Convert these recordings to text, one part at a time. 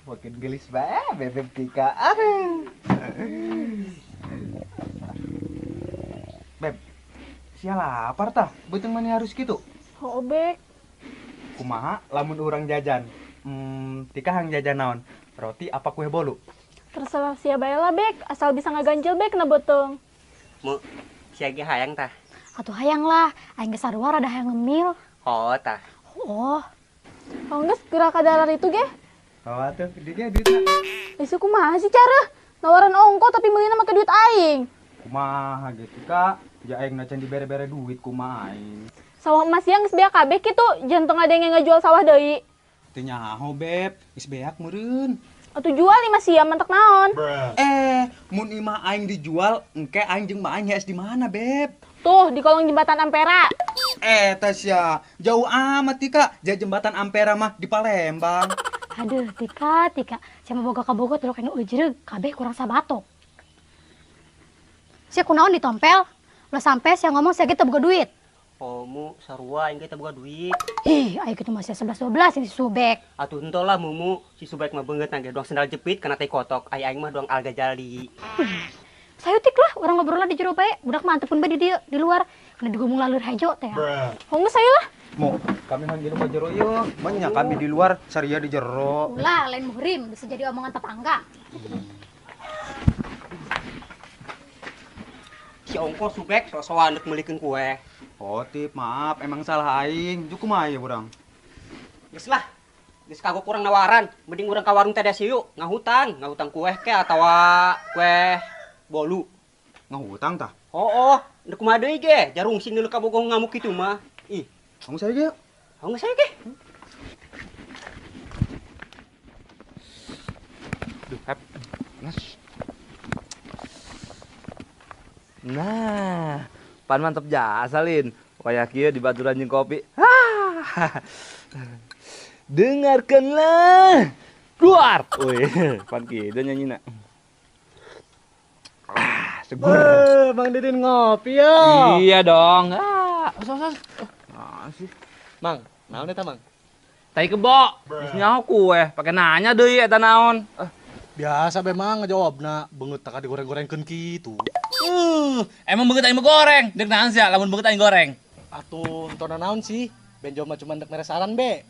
Makin gelis bae bebek Tika. Beb, sia lapar tah? Beuteung mani harus kitu. Heuh, Bek. Kumaha lamun urang jajan? Tika hang jajan naon? Roti apa kue bolu? Terserah sia bae lah, Bek. Asal bisa ngaganjel Bek na beuteung. Mu, sia ge hayang tah? Atuh hayang lah, aing geus sarua rada hayang ngemil. Oh, tah. Oh. Oh, geus geura ka dalar itu ge. Oh, atuh di ge duitna. Isu kumaha sih cara? Nawaran ongko tapi meulina make duit aing. Kumaha gitu, Kak? Ja aing na can dibere-bere duit kumaha aing. Sawah emas yang geus beak kabeh kitu, jantung ada yang ngajual sawah deui. Teu nyaho, Beb. Geus beak meureun. Atuh jual imah sia mentek naon? Mun imah aing dijual, engke aing jeung ma aing hees di mana, Beb? Tuh, di kolong jembatan Ampera. Tasya, jauh amat Tika. Ja jembatan Ampera mah di Palembang. Aduh, Tika, Tika. Sia mah boga ka Bogor tuluy kana ujreug, kabeh kurang sabatok. Sia kunaon ditompel? Ulah sampe sia ngomong sia ge teu boga duit. Oh, mu sarua aing ge teu boga duit. Ih, aing kitu mah sia 11 12 si Subek. Atuh henteu lah Mumu, si Subek mah beungeut na ge doang sendal jepit kana tai kotok, ai aing mah doang Al Ghazali. Sayutik lah, orang ngobrol lah di jero bae. Budak mah antepun bae di dieu, di luar. Kana digomong laleur hejo teh. Hong geus saya lah. Mu, kami mah ngilu ka jero ieu. Banyak kami di luar, saria di jero. Ulah, lain muhrim, bisa jadi omongan tetangga. Si ongko Subek sok-sokan deuk meulikeun kue. Oh, Tip, maaf, emang salah aing. Ju kumaha ieu urang? Geus lah. Geus kagok kurang nawaran, mending urang ka warung Teh Desi yuk, ngahutang, ngahutang kue ke atawa kue bolu. Ngahutang tah? Oh, deuk kumaha deui ge? Jarung sing deuleu ka Bogor ngamuk kitu mah. Ih, kamu saya ge. Kamu saya ge. Duh, hep. Nas. Nah, pan mantep jasa lin. Wayah kieu dibaturan jeung kopi. Hah. Dengarkanlah. Keluar. Wih, pan kieu nyanyina. Ah, seger. Bang Didin ngopi ya. Iya dong. Ah, sos. Ah, sih. Mang, naon eta, Mang? Tai kebo. Geus nyaho kue, pake nanya deui eta naon. Biasa be Mang ngejawabna, beungeut tak digoreng-gorengkeun kitu. Emang beungeut aing mah goreng. Deuk naon sia lamun beungeut aing goreng? Atuh, entona naon sih? Benjo mah cuma deuk mere saran be.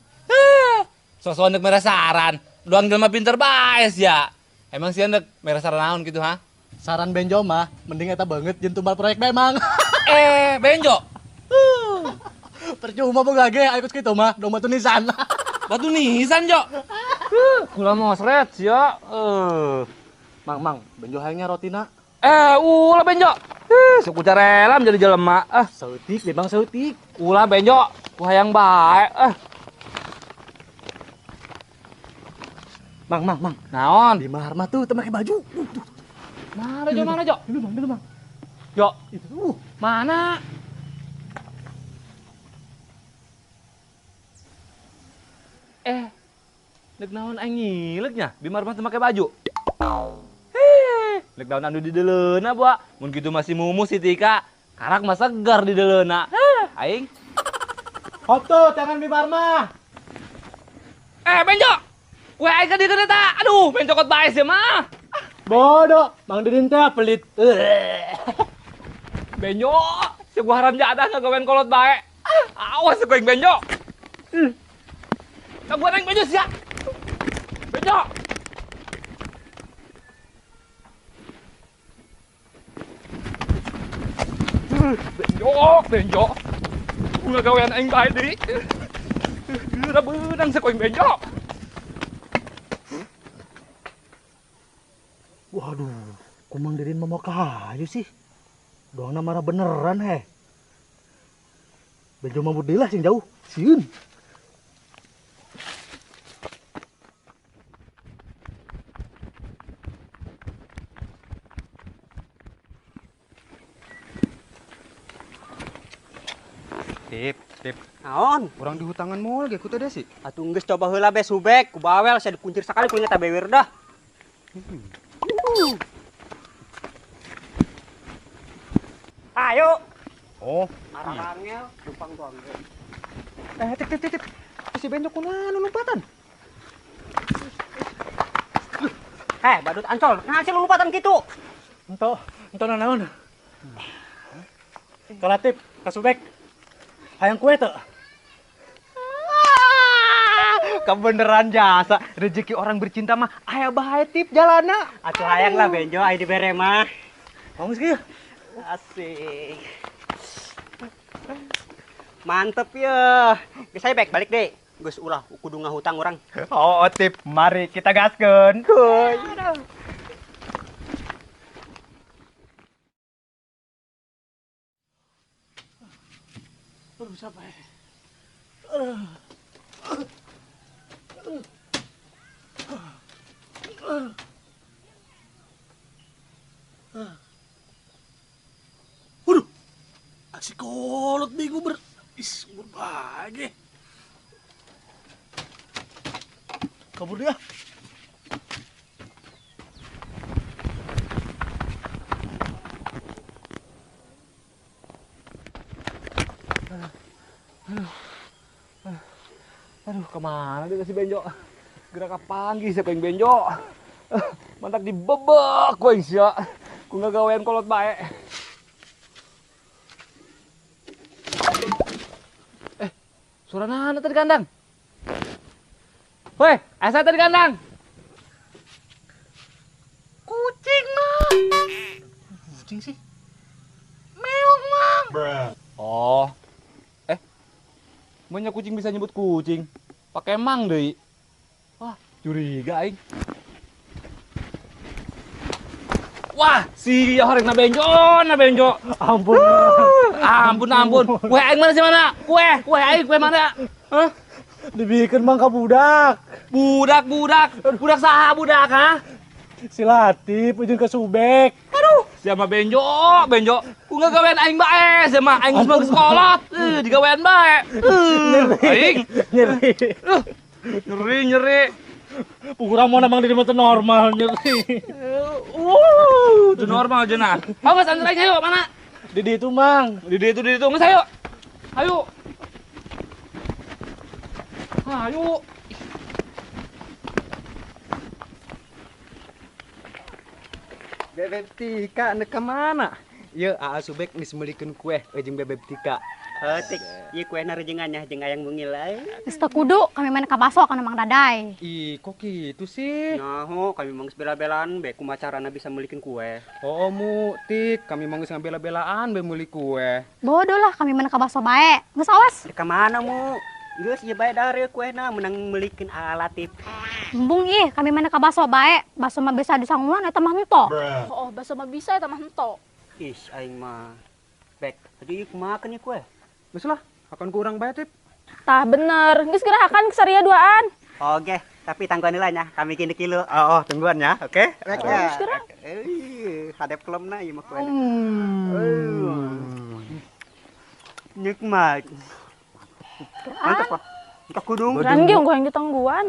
Sosokan deuk mere saran. Doang jelema pinter bae sia. Emang sia deuk mere saran naon kitu ha? Saran Benjo mah mending eta beungeut jeung tumbal proyek be Mang. Benjo. Percuma boga ge aya kitu mah, dong batu nisan. Batu nisan, Jo. Kula mosret sia. Mang, Mang, Benjo hayangnya rotina. Ulah Benjo. Suku carela menjadi jelema. Saeutik, deh Bang, saeutik. Ulah Benjo, ku hayang bae. Mang, Mang, Mang. Naon? Di Marma tuh teu make baju. Tuh. Mana Jo, mana Jo? Itu Bang, itu Bang. Jo, itu. Mana? Nek naon aing ngileuk nya? Bimar mah teu make baju. Nek naon anu di deuleuna boa. Mun kitu masih mumu si Tika. Karak mah segar di deuleuna. Aing. Hop tuh tangan Bimar mah. Benjo. Kue aing ka dieu eta. Aduh, benjo kot bae sia mah. Bodoh, Mang Didin teh pelit. Benjo, si gua haram jadah ngagawean kolot bae. Awas ku aing Benjo. Gua aing Benjo sia. Benjo. Benjo, Benjo. Ulah gawean aing bae deui. Geura beunang sia ku aing Benjo. Waduh, kumang Didin mau kayu sih. Doangna marah beneran heh. Benjo mah deui lah sing jauh. Sieun. Tip, Tip. Naon? Urang dihutangan moal ge ku teh Desi. Atuh geus coba heula be Subek, ku bawel sia dikuncir sakali ku eta bewer dah. Ayo. Oh, marangnya lupang doang. Tip, tip, tip. Si Benjo kunaon lompatan? Badut ancol. Nah, sih lu lupatan gitu. Ento, ento nanaon. Kalatif, kasubek. Hayang kue teu? Kebeneran jasa rezeki orang bercinta mah aya bae tip jalana. Atuh hayang lah Benjo aya dibere mah. Ngomong sih. Asik. Mantep ya. Geus saya baik balik deh. Geus ulah kudu ngahutang urang. Oh, tip, mari kita gaskeun. Kuy. Aduh, siapa ya? Waduh, asik kolot bingung berbagi. Kabur dia. Aduh, kemana dia si Benjo? Gerak kapanggih siapa yang Benjo? Mantak dibebek kowe sia. Ku ngagawean kolot bae. Suara nana tadi kandang. Woi, asa tadi kandang. Kucing mah. Kucing sih. Meong mang. Bruh. Oh. Banyak kucing bisa nyebut kucing. Pakai mang deui. Wah, curiga aing. Wah, si horeng na Benjo, na Benjo. Ampun. Ampun, ampun. Kue aing mana sih mana? Kue, kue aing kue mana? Hah? Dibikin mang ka budak. Budak, budak. Budak saha budak, ha? Si Latif ujung ke Subek. Aduh, siapa Benjo, Benjo. Ku ngagawean aing bae, siapa aing geus bagus kolot. Digawean bae. Aing nyeri. Nyeri, nyeri. Kurang mau nambang diri mah normal nyeri. Itu normal jenah. Awas antar aing ayo mana? Di itu mang. Di itu, di itu. Geus ayo. Ayo. Ayo. Bebeb Tika nek kemana? Ieu Aa Subek geus meulikeun kue jeung Bebeb Tika. Heuh tik, ieu kuena rejengannya jeung ayang bungil euy. Geus teu kudu kami main ka baso kana Mang Daday. Ih, kok kitu sih? Naho, kami mah geus bela-belaan be kumaha carana bisa meulikeun kue. Oh, mu tik, kami mah geus ngabela-belaan be meuli kue. Bodoh lah kami main ka baso bae. Geus awas. Ka mana mu? Geus ieu bae dahar ieu kuena menang meulikeun Aa Latif. Embung ih, kami mana ka baso bae. Baso mah bisa disanguan eta mah hento. Oh, baso mah bisa eta mah hento. Ih, aing mah. Bek, atuh ieu kumaha keun ieu kue? Geus lah, akan kurang bae tip. Tah bener, geus gerahakan saria duaan. Oke, tapi tangguan heula nya, kami kini kilu. Oh, tungguan ya, oke? Rek ya. Hadep kelemna ieu mah kuena. Nikmat. Mantap, Pak. Entok kudung. Kan ge unggah yang ditangguan.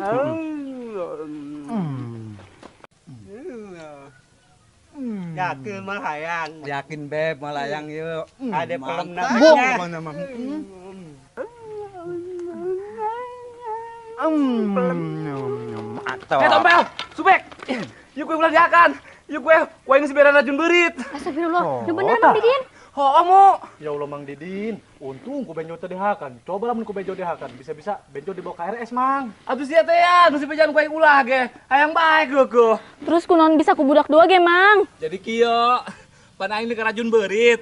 Yakin mal hayang. Yakin beb mal hayang yuk. Ada pelemna. Tompel, Subek. Yuk kue ulah diakan. Yuk kue, kue geus beran racun beurit. Astagfirullah. Nu bener Mang Didin. Oh, mu. Ya Allah Mang Didin, untung ku Benjo teu dihakan. Coba lamun ku Benjo dihakan, bisa-bisa Benjo dibawa ke RS, Mang. Atuh sia teh ya, nu si bejan ku aing ulah ge. Hayang bae geukeuh. Terus kunaon bisa ku budak dua ge, Mang? Jadi kieu, pan aing di racun beurit.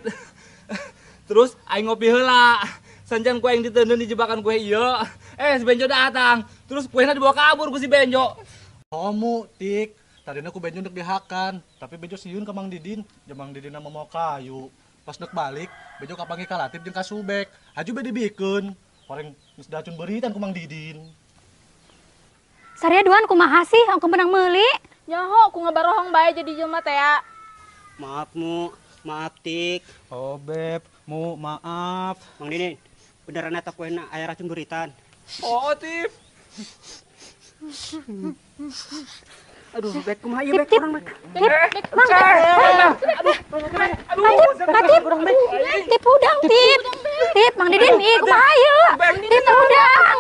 Terus aing ngopi heula. Sanjan ku aing diteundeun di jebakan kue ieu. Si Benjo datang. Terus kuena dibawa kabur ku si Benjo. Oh, mu, tik. Tadina ku Benjo ndek dihakan, tapi Benjo sieun ka Mang Didin. Jeung Mang Didin mah mau kayu. Pas dek balik, Benjo kapanggih ka Latif jeung ka Subek. Haju be dibikeun. Horeng geus dacun beuritan ku Mang Didin. Saria duaan kumaha sih ongko menang meuli? Nyaho ku ngabarohong bae jadi jelema teh ya. Maaf mu, maaf tik. Oh beb, mu maaf. Mang Didin, beneran eta kuena aya racun beritan. Oh, Tip. Aduh, bek kumaha ieu bek urang bek. Tip, Mang. Aduh, Tip, Tip udang, Tip. Tip, Mang Didin, ih kumaha ieu? Tip udang.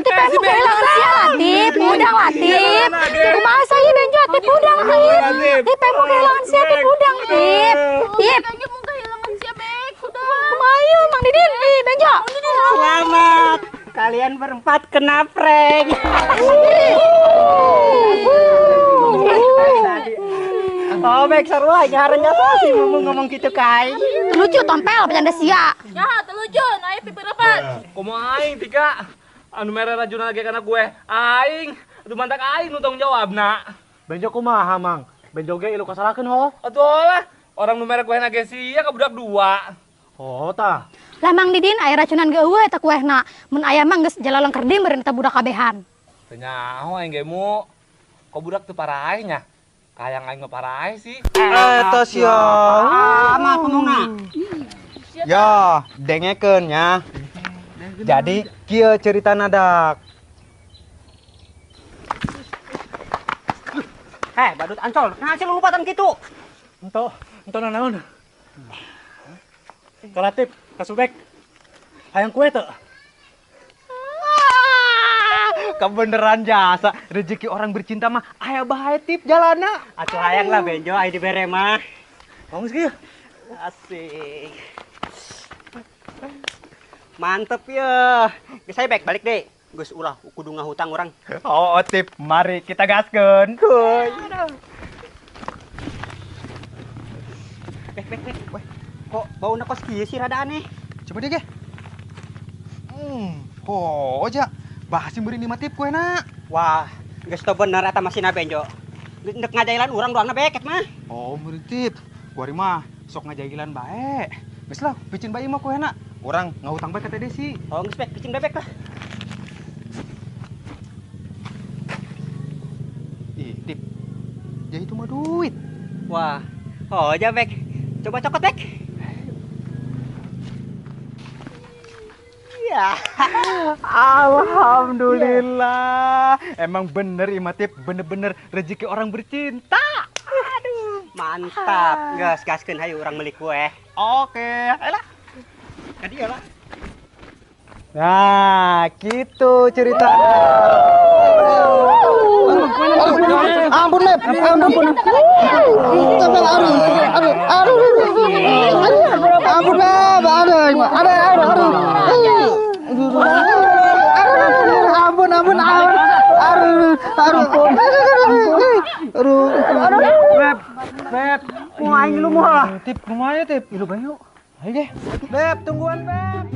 Tip aku kehilangan sia lah, Tip. Udang lah, Tip. Kumaha saya Benjo, Tip udang, Tip. Tip. Tip, aing kehilangan sia Tip hudang, Tip. Tip. Aing mau kehilangan sia Bek. Hudang. Kumaha ieu Mang Didin? Ih, Benjo. Selamat. Kalian berempat kena prank. Oh, Bek seru aja haranya sih ngomong gitu kai. Lucu tompel bercanda sia. Ya, lucu, naik pipirepan. Komo aing Tika. Anu mere rajuna lagi karena gue. Aing, atuh mantak aing nu tanggung jawabna. Benjo kumaha, Mang? Benjo ge ilu kasalakeun ho. Atuh lah, orang nu mere kuehna ge sia ka budak dua. Oh, tah. Lah Mang Didin aya racunan ge eueuh eta kuehna. Mun aya mah geus jalalong kerdi meureun eta budak kabehan. Teu nyaho aing ge mu. Kok budak teu paraeh nya? Kayang aing mah paraeh sih. Eta sia. Ama ngomongna. Ya, dengekeun nya. Jadi kieu ceritana dak. Heh, badut ancol. Nah, sih lu lupatan kitu. Ento, ento nanaon? Kalatip, kasubek. Hayang kue teu? Kebeneran jasa rezeki orang bercinta mah aya bae Tip jalana. Atuh hayang lah Benjo aya dibere mah. Ngomong kieu. Asik. Mantep ya. Geus saya balik deh. Geus ulah kudu ngahutang urang. Oh, Tip, mari kita gaskeun. Kuy. Bek bek bek. Weh, kok bauna kos kieu sih rada aneh. Coba deh ge. Oh, aja. Bahas meureun lima Tip kuehna. Wah, geus teu bener eta masina Benjo. Ndek ngajailan urang doangna beket mah. Oh, meureun Tip. Kuari mah sok ngajailan bae. Geus lah, picin bae mah kuehna. Urang ngahutang bae ka Teh Desi. Oh, geus bek, picin bebek lah. Ih, Tip. Ya itu mah duit. Wah, oh aja bek. Coba cokot bek. Ya. Alhamdulillah. Emang bener Ima Tip, bener-bener rezeki orang bercinta. Aduh, mantap. Gas gaskeun hayu urang meuli kue. Oke, ayolah. Ka dieu lah. Nah, gitu cerita. Ampun, Lep. Ampun. Aduh, aduh, aduh. Ampun, Lep. Aduh, aduh, aduh. Ampun, ampun, ampun. Aduh, aduh. Aduh. Lep, Lep. Mau aing lu mah. Tip, kumaha Tip? Ilu bayu. Ayo deh. Lep, tungguan, Lep.